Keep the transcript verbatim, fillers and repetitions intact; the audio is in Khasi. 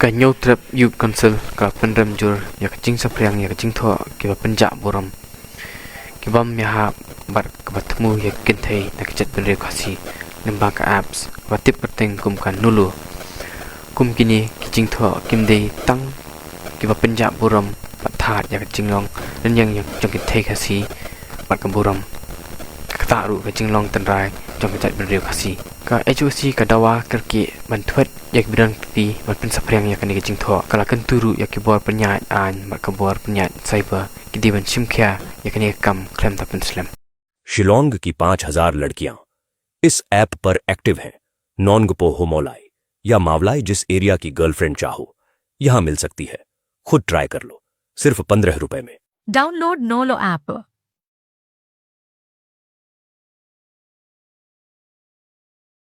Ka Hynñiewtrep Youth Council ka la pynrem jur ïa ka jingsaphriang ïa ka jingthoh kiba pynjah burom, kiba ym ïahap bad kaba thmu ïa ki kynthei na ka jaitbynriew Khasi lyngba ka apps ba tip kyrteng kum ka Nulu. Kum kine ki jingthoh kim dei tang kiba pynjah burom bad thad ïa ka jinglong rynïeng ïa jong ki kynthei Khasi bad ka burom, ka ktah ruh ka jinglong tynrai jong ka jaitbynriew Khasi. Ka H O C ka dawa kyrkieh ban thwet ïa ki bynriew Khasi ban pynsaphriang ïa kane ka jingthoh. Ka la kyntu ruh ïa ki bor pynïaid aiñ bad ka bor pynïaid cyber ki dei ban shim khia ïa kane ka kam khlem da pynslem. शिलोंग की पाँच हज़ार लड़कियां इस ऐप पर एक्टिव हैं। नॉन्गपो हो मोलाई या मावलाई, जिस एरिया की गर्लफ्रेंड चाहो, यहां मिल सकती है। खुद ट्राई कर लो, सिर्फ पन्द्रह रुपए में। Download Nolo app.